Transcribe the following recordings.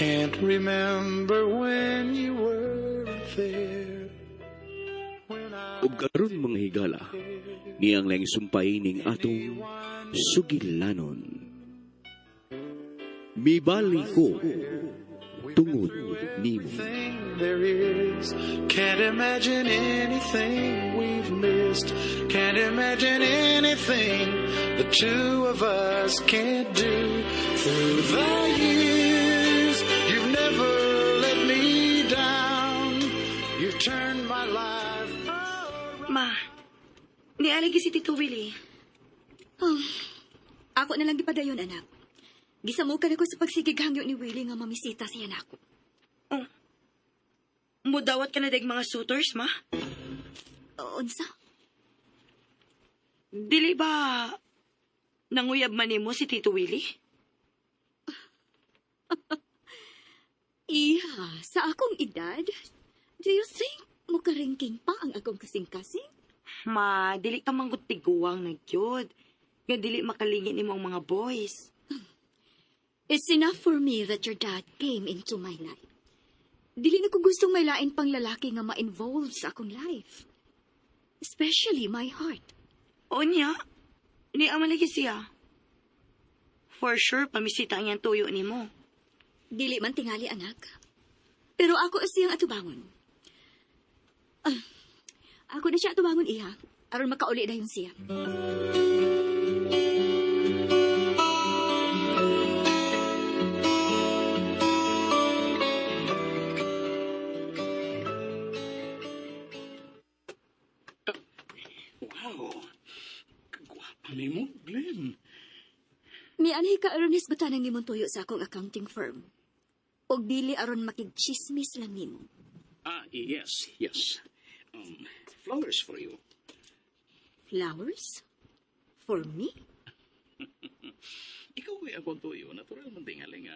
Can't remember when you weren't there. When I Ug karon, mga higala, niyang lang sumpay ning atong sugilanon. Mibali ko tungod nimo. Everything there is. Can't imagine anything we've missed. Can't imagine anything the two of us can't do. Through the years, you've never let me down. You've turned my life around. Ma, nialigi si Tito Willie. Oh, ako na lang gipadayon, anak. Gisamukan ako sa pagsigig hangyo ni Willie nga mamisita siya nako. Oh. Mudawat ka na dag mga suitors, ma? Unsa? Dili ba nanguyab man nimo si Tito Willie? Iha, sa akong edad, do you think mukaringking pa ang akong kasing-kasing? Ma, dili ka manggut tiguang na gyud. Nga dili makalingit nimo ang mga boys. It's enough for me that your dad came into my life. Dili na ko gustong may lain pang lalaki nga ma-involve sa akong life. Especially my heart. O niya, ni amalagi siya. For sure, pamisita ang iyang tuyo nimo. Dili man tingali, anak. Pero ako siyang atubangon. Ah, ako na siya atubangon, iha. Aron makauli na yun siya. Wow! Kagwapa ni mo, Glenn. Mianhi ka aron hisgutan ang imong tuyo sa akong accounting firm. Og dili aron makigchismis lang nimo. Ah, yes. Flowers for you. Flowers? For me? Ikaw ay akong tuyo. Natural man tingali nga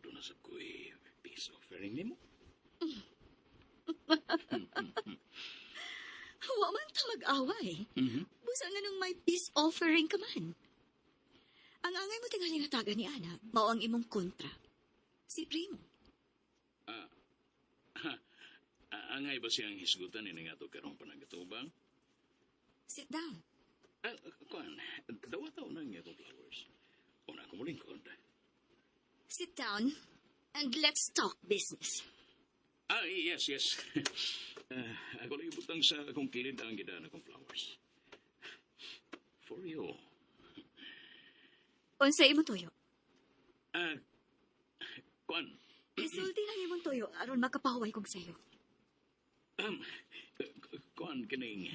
doon na sa ko'y peace offering nimo. Wa man ta mag-away. Busa nga nung may peace offering ka man. Ang angay mo tingali nataga ni Ana, mao ang imong kontra. Si Primo. Ah, angay ba siyang hisgutan ni nga to karong panagatubang? Sit down. Ah, kuan, dawata na nga itong flowers. Una ko mulingkod. Sit down and let's talk business. Ah, yes. Ako lang ibutang sa akong kilid ang gidaan akong flowers. For you. Unsa imong tuyo? Ah, kuan. Isulti lang imong tuyo aron makapahuway kong sayo. Kuan kining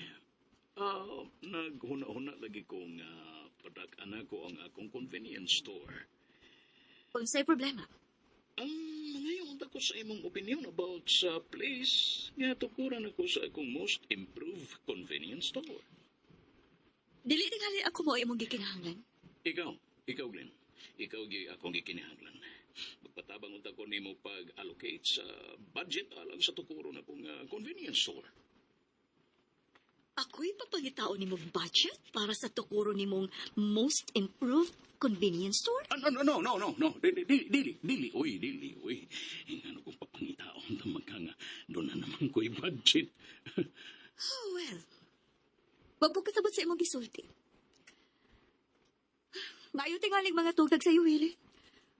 naghuna-huna lagi kong padak-an ko ang akong convenience store. Unsay problema? Ngayon ko sa imong opinion about sa place nga tukuran ako sa akong most improved convenience store. Dili tingali ako mo imong gikinahanglan. Ikaw, Glenn. Ikaw gi akong gikinahanglan. Magpatabang unta ko nimo pag-allocate sa budget alang sa tukuron akong convenience store. Ako'y papangitaon nimong budget para sa tukuro nimong most improved convenience store? Ah, no, no, no, no, no, no. Dili, dili, dili, dili, uy, dili, uy. Ano kung papangitaon ta magka nga, doon na naman ko'y budget. Oh, well. Wag po kasabot sa imong gisulti. Maayo tingaling mga tugtag sa iyo, Willie.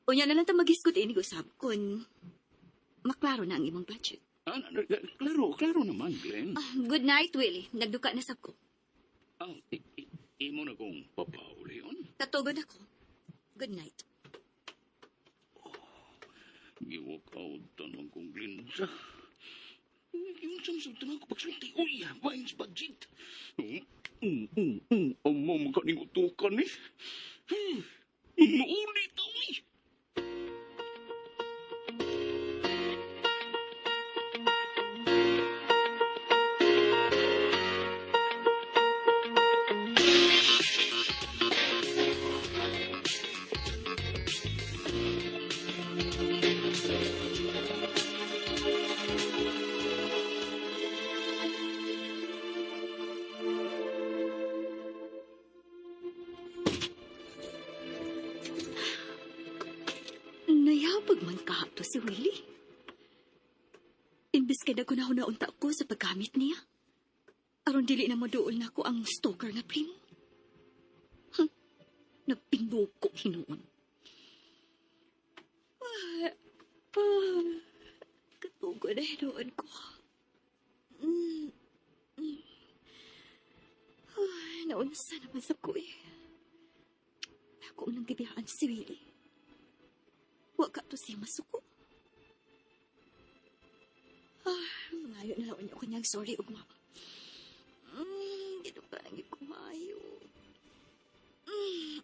Unya na lang ta magisgot inig usab kung maklaro na ang imong budget. Ah, no, no, klaro, klaro naman, Glenn. Ah, good night, Willie. Nagduka na sab ko. Ah, imo na kong papauli yun. Tatugon ako. Good night. Oh, giwalk out tanong kong Glenn. Uy, yung samsung tanong ko pagsulti. Uy, wines budget. Ang mamagaling utukan eh. Maulit, uy. to si Willie. Imbis kay nagunahon na unta ko sa paggamit niya. Aron dili na moduol na ko ang stalker nga primo. Huh. Nagpinuko hinuon. Ah, ah, katugo na hinuon ko. Mm, mm. Ay, naunsa naman sa ko eh. Ako nang gibiyaan si Willie. Wa ka to siya masuko. Ah, mangayo na lang niya ko niyang sorry ug mama. Ginukaan gyud ko maayo. Mm.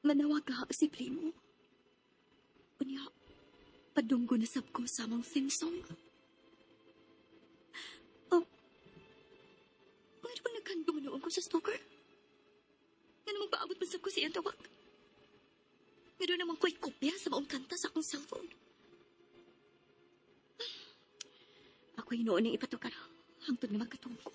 Manawag ka si Primo. Unya, padunggo na sab ko sa among theme song. Oh, ano bang nagkandong noon ko sa stalker? Nga namang paabot man sab ko sa iyang tawag. Nga doon naman ko'y kopya sa maong kanta sa akong cellphone. Ako hinuon ng ipatukar hangtod nga magkatuong ko.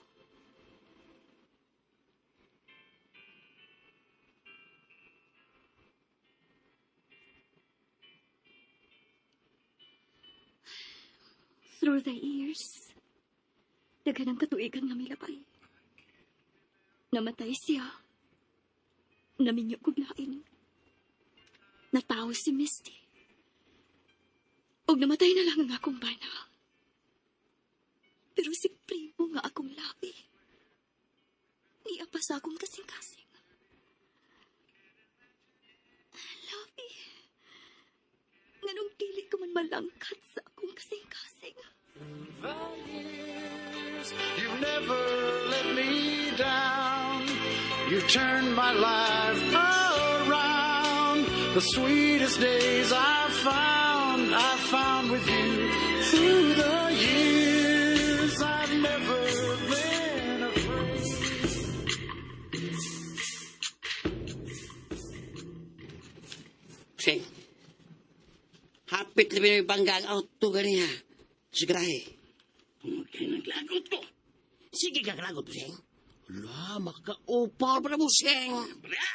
Through the years, daghan ang katuigan nga milabay. Namatay siya. Naminyo kog lain. Natawo si Misty. Og namatay na lang ang akong bana. Pero si Primo nga akong labi. Niya pa sa akong kasing-kasing. Labi. Nganong dili ka man malangkat sa akong kasing-kasing. The years, you've never let me down. You've turned my life around. The sweetest days I found with you. Through the years, I've never been afraid. Sing. Hapit labi na yung bangga ang auto ganiha. Sigrahe. Tungod kay naglagot ko. Sige ka kalagot, Sing. Wala, makakaupaw pa na mo, Sing. Bra!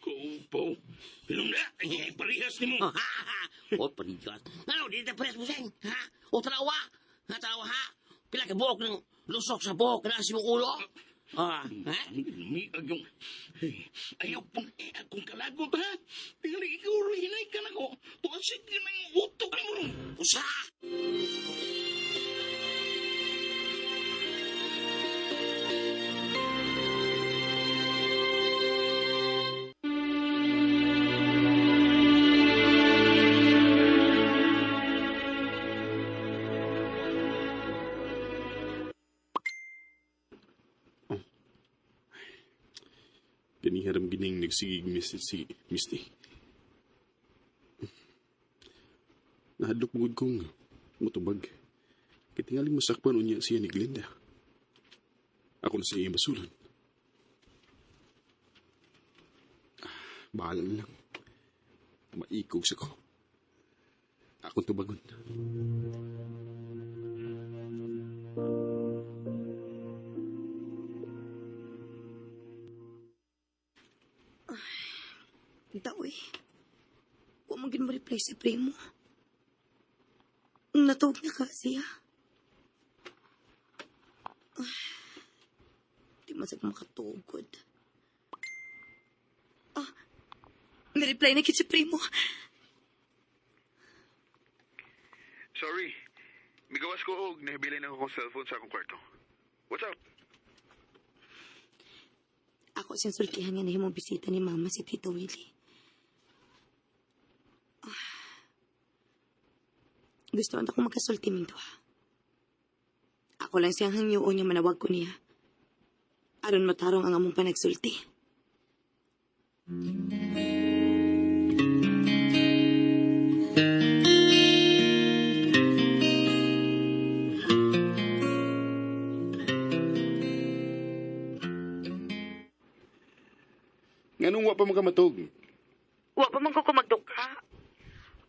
Kupo. Bilong na, ay parehas ni mo. Oh, ha, ha. O, panigas. Ano, di na parehas mo, Sing. Ha? O, tanawa. Ha, tanawa, ha? Pila ka buhok ng lusok sa buhok na si mong ulo. Ah, ha? Lumiag yung... Hey, ayaw pong eh, akong kalagot, ha? Tingali, ikaw rin, hinay ka na ko. Tuasig ka na yung utok ni mo ron. Usa! Kaniharam gining nagsigig miss si Misty. Nahadlok mugod kong mutubag. Kay tingaling masakpan unya siya ni Glinda. Ako na sa iyang basulon. Ah, bahala na lang. Maikog sa ko. Akong tubagon. Daw eh. Wa man gid mo reply si Primo. Natuog na ka siya. Ah, di man sa makatugod. Ah, may-reply na kit si Primo. Sorry. Migawas ko og nahibilin ako akong cellphone sa akong kwarto. What's up? Ako siyang sultihan nga nahimong bisita ni Mama si Tito Willie. Ah. Gusto man ako magkasulti ming duha. Ako lang siyang hangyoon nga manawag ko niya. Aron matarong ang among panagsulti. Nganong wa pa makamatog? Wa pa man ko kumagduka.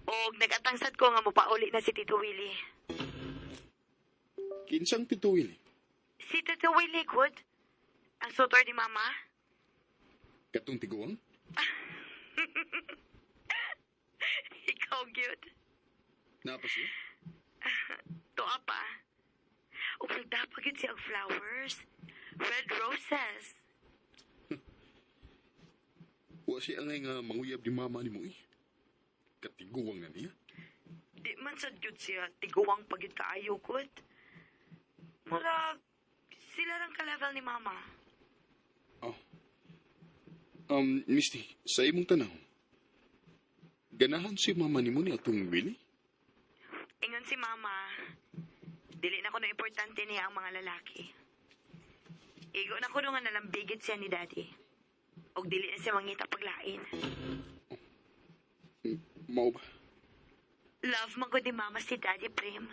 Og nagatangsad ko nga mopauli na si Tito Willie. Kinsang Tito Willie? Si Tito Willie, good. Ang sutor ni Mama. Katong tiguang? Ikaw, gyud. Naa pa siya? Tuwa pa. Ug nagdapa gyud siya og flowers. Red roses. Wa siya angay nga manguyab ni mama nimo eh. Katiguang na niya. Di man sad gyud siya tiguang pa gyud kaayo gud. Murag sila rang ka-level ni mama. Oh. Misty, sa imong tanaw, ganahan si mama nimo ni atong Willie? Ingon si mama, dili na kuno importante niya ang mga lalaki. Igo na kuno nga nalambigit siya ni daddy. Og dili na siya mangita paglain. Mao ba? Love man gud ni mama si daddy, Prim.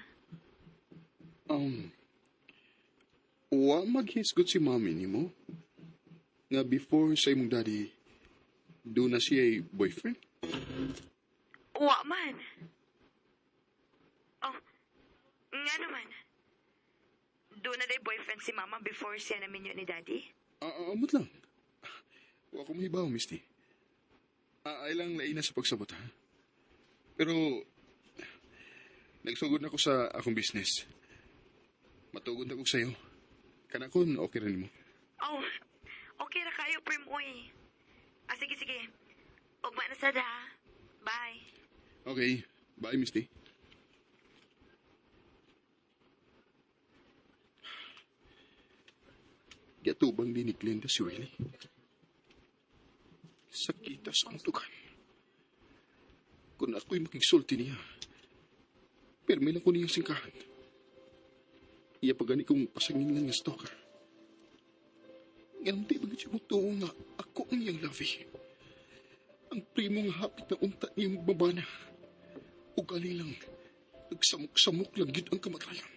Wa maghisgot si mami nimo nga before sa imong daddy, duna siya boyfriend? Wa man. Oh, nga naman. Duna day boyfriend si mama before siya naminyo ni daddy? Ah, amot lang. Wa ko mahibaw, Misty. Ay lang lain na sa pagsabot, ha? Pero, nagsugod na ko sa akong business. Matugod na ko sa'yo. Kanakon, okay rin mo. Oh, okay ra kayo, Prim, uy. Ah, sige, sige. Ugma na sad, ha? Bye. Okay. Bye, Misty. Giatubang din ni Glenda si Willie. Sakita sa akong tugan. Kung ako'y makigsulti niya, permi lang ko niyang singkahan. Iya pa gani kong pasangin lang nga stalker. Ganun di ba siya tuo nga ako ang iyang lovey. Ang primo nga hapit na unta niyang babana. Ugali lang, nagsamok-samok lang yun ang kamatayan.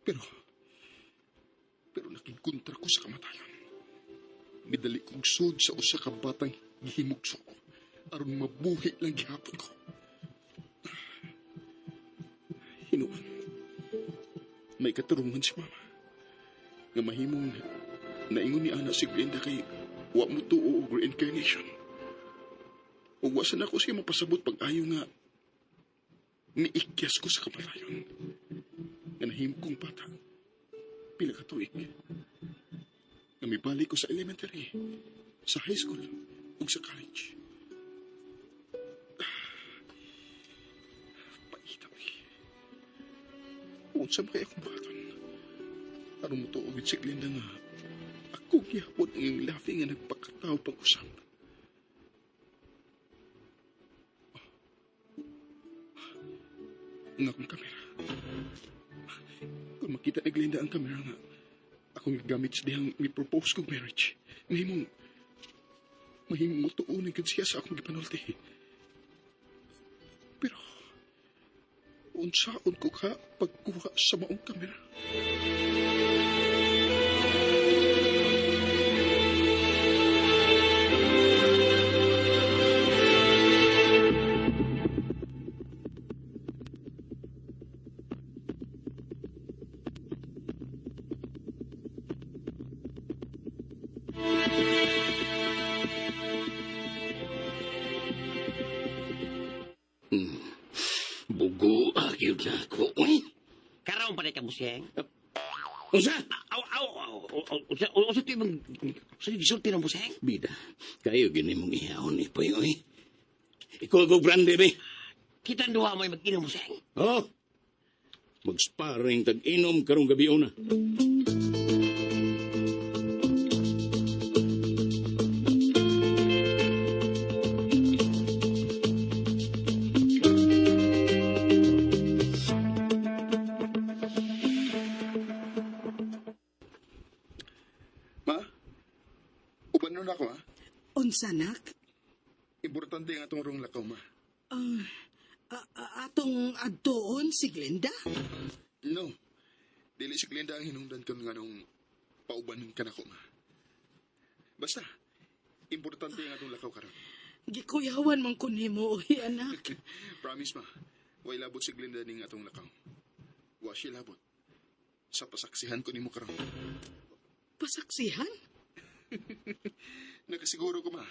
Pero nakigkontra ko sa kamatayan. Midali kong sud sa usa ka batang gihimugso ko aron mabuhi lang gihapon ko. Hinuon, may katarungan si mama. Nga mahimong naingon ni Ana si Glenda kay wa mo tuo og reincarnation. Ug wa sa nako siya mapasabot pag-ayo nga niikyas ko sa kamatayon. Nga nahimo kong bata. Pila ka tuig. Nga mibalik ko sa elementary, sa high school, ug sa college. Paita, uy. Unsa man kay akong buhaton? Aron mo tuo si Glenda nga ako gihapon ang iyang lafi nga nagpakataw pag-usap. Ang akong kamera. Kung makita ni Glenda ang kamera nga akong gigamit sa dihang mi-propose kog marriage. Mahimong motuo na gud siya sa akong gipanulti. Pero, unsaon ko ka pagkuha sa maong kamera? Bugo, gyud na ako. Uy! Karoon pa rin ka, Buseng. Unsa? Aw, aw, aw, aw, unsa, unsa ti mong, unsa gisulti ng Buseng? Bida, kayo gini mong ihawon ni Poy, uy. Ikaw ko brandy, be. Kitang duha mo'y mag-inom, Buseng. Oh! Mag-sparring tag-inom karong gabi una. Ma, uban nun ako, ha? Unsa, nak? Importante nga atong rong lakaw, ma. Atong adtoon si Glenda? No. Dili si Glenda ang hinungdan kon nga nung paubanon ka nako, ma. Basta, importante nga atong lakaw karon. Gikuyawan man ko nimo, oy, anak. Promise, ma. Way labot si Glenda ning atong lakaw. Wa siya labot. Sa pasaksihan ko nimo karon. Pasaksihan? Nakasiguro ko, ma.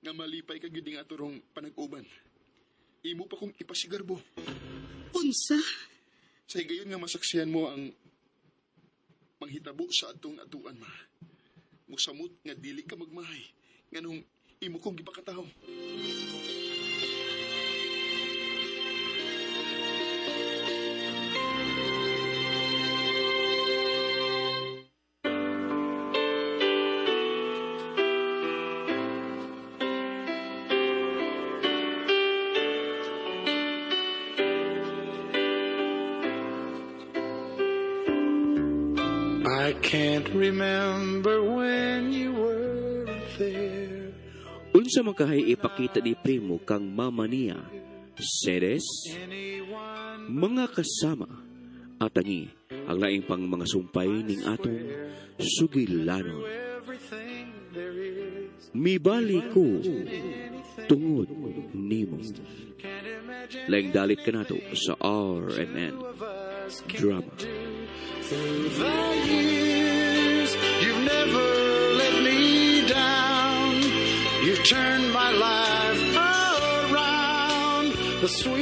Nga malipay ka gyud nga ato rong panag-uban. Imo pa kong ipasigarbo. Unsa? Sa higayon nga masaksihan mo ang manghitabo sa atong atuan, ma. Musamot nga dili ka magmahay. Nganong imo kong gipakataw. I can't remember when you weren't there. Unsa man kahay ipakita ni Primo kang mama niya, Ceres, mga kasama, at tangi ang laing pang mga sumpay ning atong sugilanon. Everything there is. Mibali ko tungod nimo. Can't imagine Laing dalit kanato sa RMN of us can Drama. do. Through the years, you've never let me down. You've turned my life around. The sweet